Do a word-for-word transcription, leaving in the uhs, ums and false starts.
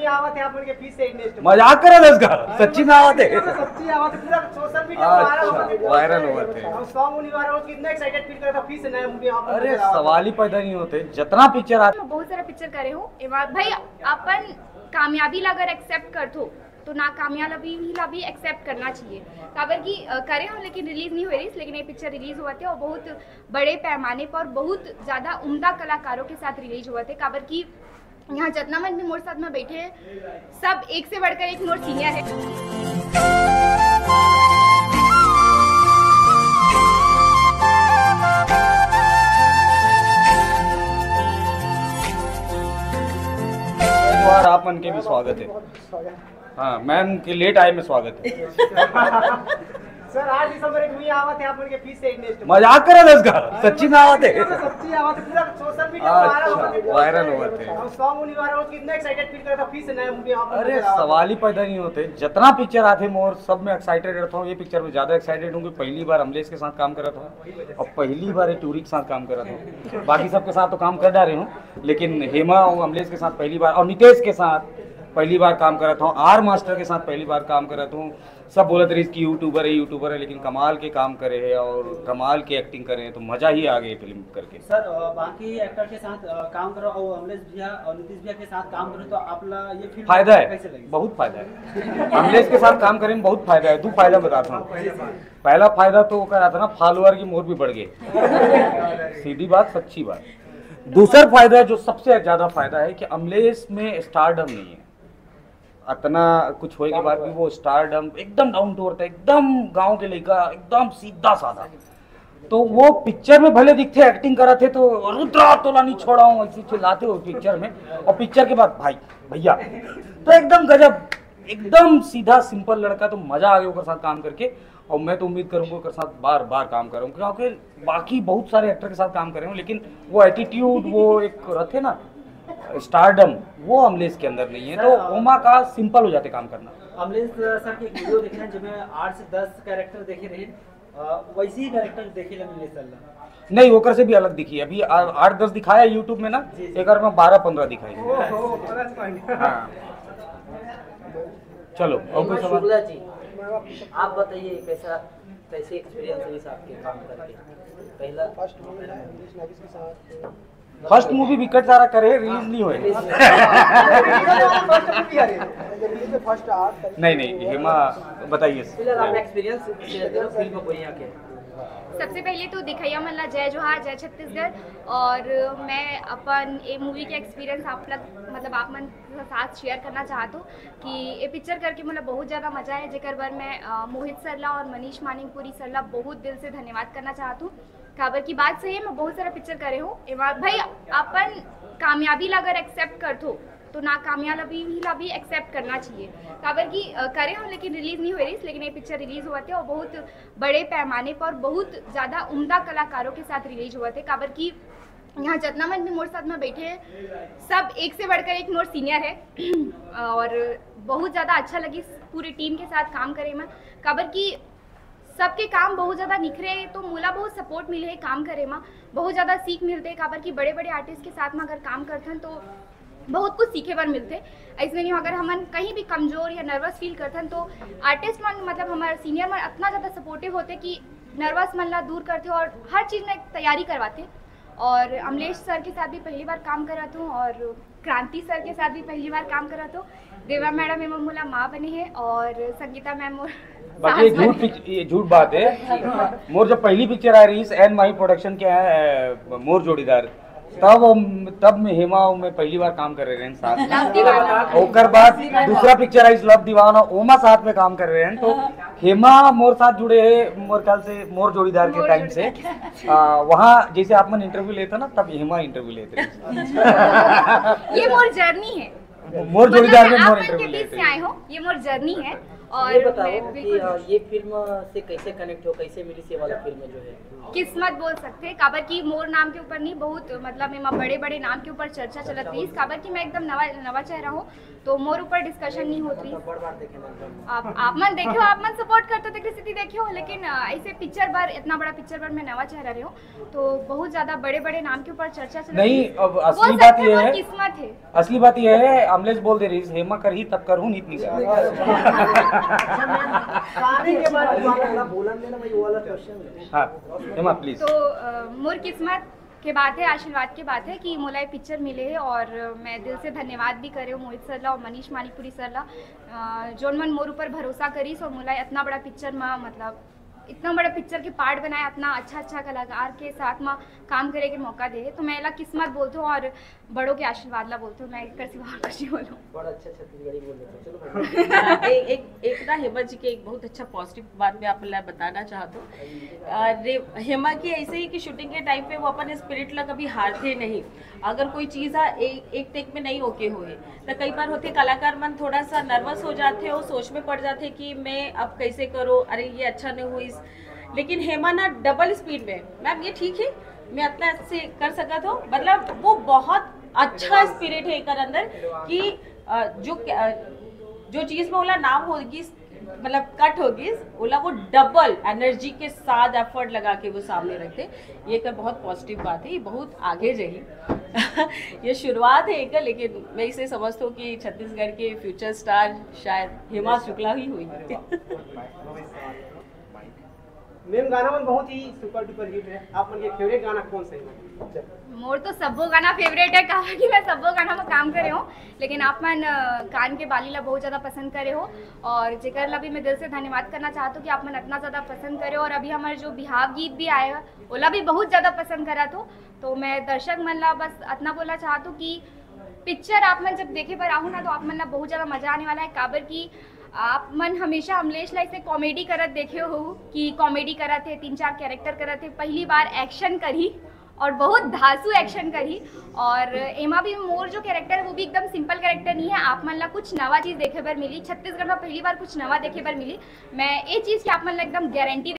आवत है आप मन के फिर से एक next मजाक करत हस का? सच्ची में आवत है? सच्ची आवत है, पूरा सोशल मीडिया पर वायरल होता है। वायरल होवत है। और सॉन्ग उन्हीं वायरल होता, कितना एक्साइटेड फील करता फिर से नया मूवी आप अरे, सवाल ही पैदा नहीं होते। जितना पिक्चर आता मैं बहुत सारा पिक्चर करे हूँ। एमा भाई, अपन कामयाबी ला अगर एक्सेप्ट करथो तो ना कामयाबी ला भी एक्सेप्ट करना चाहिए। काबर कि अ, करे हो लेकिन रिलीज नहीं हुए रहीस, लेकिन ये पिक्चर रिलीज हुआ थे और बहुत बड़े पैमाने पर बहुत ज्यादा उम्दा कलाकारों के साथ रिलीज हुआ थे। काबर कि यहाँ जितना मन भी मोर साथ में बैठे हैं, सब एक से बढ़कर एक मोर सीनियर है। और आप मन के भी स्वागत है। हाँ, मैम के लेट आए में स्वागत है। सर, आठ दिसंबर एक मूवी आवत है आप मन के फिर से एक next मजाक करत हस का? सच्ची में आवत है? सच्ची आवत है, पूरा सोशल मीडिया पर वायरल होता है। वायरल होवत है। और सॉन्ग उन्हीं वायरल होता, कितना एक्साइटेड फील करता फिर से नया मूवी आप अरे, सवाल ही पैदा नहीं होते। जितना पिक्चर आते मोर, सब में एक्साइटेड रहता हूँ। ये पिक्चर में ज्यादा एक्साइटेड हूँ कि पहली बार अमलेश के साथ काम करत हूँ और पहली बार ये टूरी के साथ काम करत हूँ। बाकी सबके साथ तो काम कर डारे हूँ, लेकिन हेमा और अमलेश के साथ पहली बार, और नितेश के साथ पहली बार काम करत हूँ, आर मास्टर के साथ पहली बार काम करत हूँ। सब बोलत रहीस कि यूट्यूबर है, यूट्यूबर है, लेकिन कमाल के काम करे है और कमाल के एक्टिंग करे है, तो मजा ही आ गई फिल्म करके। सर, अ, बाकी एक्टर के साथ अ, काम करो और अमलेश भैया और नीतीश भैया के साथ काम करो तो आप ला ये फील फायदा है, कैसे लगी? बहुत फायदा है। अमलेश के साथ काम करे में बहुत फायदा है। दू फायदा बताता हूँ। पहला फायदा तो ओकर अतना फॉलोअर की मोर भी बढ़ गए। सीधी बात, सच्ची बात। दूसर फायदा, जो सबसे ज्यादा फायदा है कि अमलेश में स्टारडम नहीं है। अतना कुछ होए के बाद भी वो स्टारडम एकदम डाउन टू अर्थ है, एकदम गांव के लइका, एकदम सीधा साधा। तो वो पिक्चर में भले दिखते, एक्टिंग करत है तो रुद्रा तोला नहीं छोड़ा हूँ, ऐसे चिल्लाते हो पिक्चर में, और पिक्चर के बाद भाई, भैया, तो एकदम गजब, एकदम सीधा सिंपल लड़का। तो मजा आ गया ओकर साथ काम करके, और मैं तो उम्मीद करूंगा ओकर साथ बार बार काम करूँ, क्योंकि बाकी बहुत सारे एक्टर के साथ काम करे हूँ, लेकिन वो एटीट्यूड, वो एक रहते ना स्टारडम, वो अमलेश के अंदर नहीं है। तो ओमा का सिंपल हो जाते काम करना। अमलेश सर की एक वीडियो देखे ना, जिसमें आठ से दस कैरेक्टर देखे रहे, अ, वैसे ही कैरेक्टर देखे ला मिले सर ला। नहीं, ओकर से भी अलग दिखी। अभी आ- आठ दस दिखाया यूट्यूब में ना, जी, जी। एक में बारह पंद्रह दिखाई। हाँ, चलो, और कोई सवाल? शुक्ला जी, आप बताइए कैसा, कैसे एक्सपीरियंस रही आपके काम करके? पहला फर्स्ट मूवी अमरीश नागेश के साथ। फर्स्ट मूवी विकट तारा करे, रिलीज नहीं हुए। फर्स्ट मूवी आ रही है। फर्स्ट आर्ट नहीं नहीं, हेमा, बताइए। फिलहाल आपका एक्सपीरियंस शेयर करो फिल्म को यहाँ के। सबसे पहले तो दिखैया मन ला जय जोहार, जय छत्तीसगढ़। और मैं अपन ए मूवी के एक्सपीरियंस आप लग मतलब आप मन के साथ शेयर करना चाहत हूँ कि ये पिक्चर करके मतलब बहुत ज़्यादा मजा है, जेकर बर मैं अ, मोहित सर ला और मनीष मानिकपुरी सर ला बहुत दिल से धन्यवाद करना चाहत हूँ। काबर की बात सही है, मैं बहुत सारा पिक्चर करे हूँ। एमा भाई, अपन कामयाबी ला अगर एक्सेप्ट करथो तो ना कामयाबी ला भी एक्सेप्ट करना चाहिए। काबर की अ, करे हो लेकिन रिलीज नहीं हुए रहीस, लेकिन ये पिक्चर रिलीज हुआ थे और बहुत बड़े पैमाने पर बहुत ज़्यादा उम्दा कलाकारों के साथ रिलीज हुआ थे। काबर की यहाँ जितना मन भी मोर साथ में बैठे हैं, सब एक से बढ़कर एक मोर सीनियर है। और बहुत ज़्यादा अच्छा लगी पूरी टीम के साथ काम करे में। काबर की सबके काम बहुत ज़्यादा निखरे, तो मोला बहुत सपोर्ट मिले है काम करे में, बहुत ज़्यादा सीख मिलते है। काबर की बड़े बड़े आर्टिस्ट के साथ में अगर काम करथन तो बहुत कुछ सीखे बर मिलते। ऐसने नहीं, अगर हमन कहीं भी कमजोर या नर्वस फील करथन तो आर्टिस्ट मन, मतलब हमारे सीनियर मन इतना ज़्यादा सपोर्टिव होते कि नर्वस मन ला दूर करते और हर चीज़ में तैयारी करवाते। और अमलेश सर के साथ भी पहली बार काम करत हूँ और क्रांति सर के साथ भी पहली बार काम करत हूँ। देवा मैडम एमा मोला माँ बने हैं और संगीता मैम मोर बाकी ये सास बने झूठ पिक- ये झूठ बात है। मोर जब पहली पिक्चर आ रही एन माही प्रोडक्शन के है, अ, मोर जोड़ीदार, तब हम तब में हेमा और मैं पहली बार काम कर रहे हैं साथ में। लव दीवाना। ओकर बाद दूसरा पिक्चर आई लव दीवाना, ओमा साथ में काम कर रहे हैं। तो हेमा मोर साथ जुड़े हैं मोर ख्याल से मोर जोड़ीदार के मोर टाइम से। आ, वहाँ जैसे आप मन इंटरव्यू लेते ना, तब हेमा इंटरव्यू लेते हैं। ये मोर जर्नी है। मोर जोड़ीदार में मतलब मोर आप मन के इंटरव्यू बीच लेते से हैं। आए हो, ये मोर जर्नी है। और ये मैं बताओ कि बिल्कुल अ, ये फिल्म से कैसे कनेक्ट हो, कैसे मिली ये वाला फिल्म जो है? किस्मत बोल सकते हैं, काबर कि मोर नाम के ऊपर नहीं, बहुत मतलब एमा बड़े बड़े नाम के ऊपर चर्चा चलत रही, काबर कि मैं एकदम नवा नवा चेहरा हूँ, तो मोर ऊपर डिस्कशन नहीं होत रही। बड़ बार देखे ना। आप आप मन देखियो, आप मन सपोर्ट करते तो किसी देखियो, लेकिन अ, ऐसे पिक्चर बर, इतना बड़ा पिक्चर बर मैं नवा चेहरा रही हूँ, तो बहुत ज्यादा बड़े बड़े नाम के ऊपर चर्चा चलत नहीं, रही। अब बोल असली सकते बात हैं, यह मोर है, किस्मत है। असली बात यह है, अमलेश बोल दे रही, हेमा करही तब करहूँ, नहीं तो नहीं करहूँ। अच्छा, मैं गाने के बारे में बात करना, बोलन देना, मैं ये वाला क्वेश्चन है। हाँ, हेमा प्लीज। तो अ, मोर किस्मत के बात है, आशीर्वाद के बात है कि मोला ये पिक्चर मिले है, और मैं दिल से धन्यवाद भी करे हूँ मोहित सर ला और मनीष मानिकपुरी सर ला, अ, जोन मन मोर ऊपर भरोसा करिस और मोला इतना बड़ा पिक्चर में, मतलब इतना बड़ा पिक्चर के पार्ट बनाए, इतना अच्छा अच्छा कलाकार के साथ में काम करे के मौका दे, तो मैं एला किस्मत बोलती हूँ और बड़ों के आशीर्वाद ला बोलती हूँ, मैं एकर सिवा और कुछ नहीं बोलूँ। बड़ा अच्छा छत्तीसगढ़ी बोल रहे हो। चलो भाई। एक एक एक ना हेमा जी के एक बहुत अच्छा पॉजिटिव बात मैं आप ला बताना चाहत हूँ। अरे, हेमा की ऐसे ही कि शूटिंग के टाइम पे वो अपन स्पिरिट ला कभी हारते नहीं। अगर कोई चीज़ हा एक एक टेक में नहीं ओके हुए, तो कई बार होते कलाकार मन थोड़ा सा नर्वस हो जाते, वो सोच में पड़ जाते कि मैं अब कैसे करूँ, अरे ये अच्छा नहीं हुई। लेकिन हेमा ना डबल स्पीड में, मैम ये ठीक है, मैं इतना से कर सकत हूँ, मतलब वो बहुत अच्छा स्पिरिट है एकर अंदर कि अ, जो अ, जो चीज़ में ओला नाम होगी, मतलब कट होगी, ओला वो डबल एनर्जी के साथ एफर्ट लगा के वो सामने रखते। ये एकर बहुत पॉजिटिव बात है, ये बहुत आगे जाही। ये शुरुआत है एकर, लेकिन मैं इसे समझता हूँ कि छत्तीसगढ़ के फ्यूचर स्टार शायद हेमा शुक्ला ही हुई। मैम, गाना मन बहुत ही सुपर डुपर हिट है, आप मन के फेवरेट गाना कौन सा है? मोर तो सब्बो गाना फेवरेट है, काबर कि मैं सब्बो गाना में काम करे हूँ, लेकिन आप मन अ, कान के बाली ला बहुत ज्यादा पसंद करे हो, और जेकर ला भी मैं दिल से धन्यवाद करना चाहत हूँ कि आप मन इतना ज्यादा पसंद करे हो। और अभी हमारे जो बिहाव गीत भी आए हैं, ओला भी बहुत ज्यादा पसंद करत हो। तो मैं दर्शक मन ला बस इतना बोलना चाहत हूँ कि पिक्चर आप मन जब देखे बर आहू ना, तो आप मन ला बहुत ज्यादा मजा आने वाला है, काबर कि आप मन हमेशा अमलेश ला ऐसे कॉमेडी करत देखे हो कि कॉमेडी करत है, तीन चार कैरेक्टर करत है, पहली बार एक्शन करी और बहुत धांसू एक्शन करी। और एमा भी मोर जो कैरेक्टर है वो भी एकदम सिंपल कैरेक्टर नहीं है, आप मन ला कुछ नवा चीज देखे बर मिली, छत्तीसगढ़ में पहली बार कुछ नवा देखे बर मिली। मैं ये चीज की आप मन ला एकदम गारंटी